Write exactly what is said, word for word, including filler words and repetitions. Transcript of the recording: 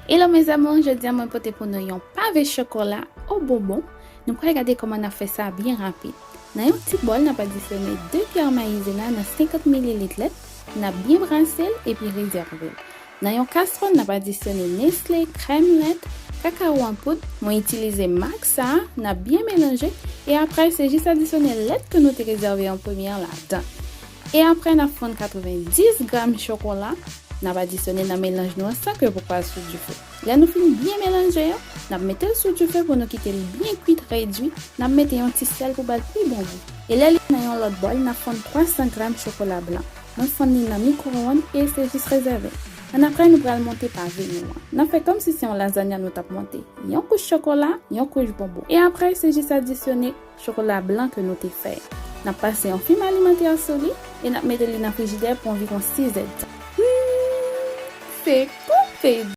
Hello mes amours, jodi a mwen pote pou nou yon pave chokola o bonbon. Nou pral gade kòman n ap fè sa byen rapid. Nan yon ti bòl, n ap adisyone de kyè mayizena nan senkant mililit lèt, n ap byen brase l epi rezève l. Nan yon kaswòl, n ap adisyone Nestlé, krèm lèt, kakawo an poud, mwen itilize mak sa a, n ap byen melanje, e apre se jis adisyone lèt ke nou te rezève an premye an ladan. E apre, n ap fonn katrevenndis gram chokola, n ap adisyone nan melanj nou an san ke pou pral sou dife. Lè nou fin byen melanje yo, n ap mete l sou dife pou nou kite l byen kwit, redui, n ap mete yon ti sèl pou ba l pi bon gou. E lè li nan yon lòt bòl, n ap fonn twa san gram chokola blan. Mwen fonn li nan mikwo-onn e se jis rezève. Annapre, nou pral monte pave nou an. N ap fè kòmsi se yon lazanya nou t ap monte. Yon kouch chokola, yon kouch bonbon. E apre, se jis adisyone chokola blan ke nou te fè. N ap pase yon fim alimantè sou li e n ap mete li nan frijidè pou anviwon sizèdtan. Hmm, se konfeti!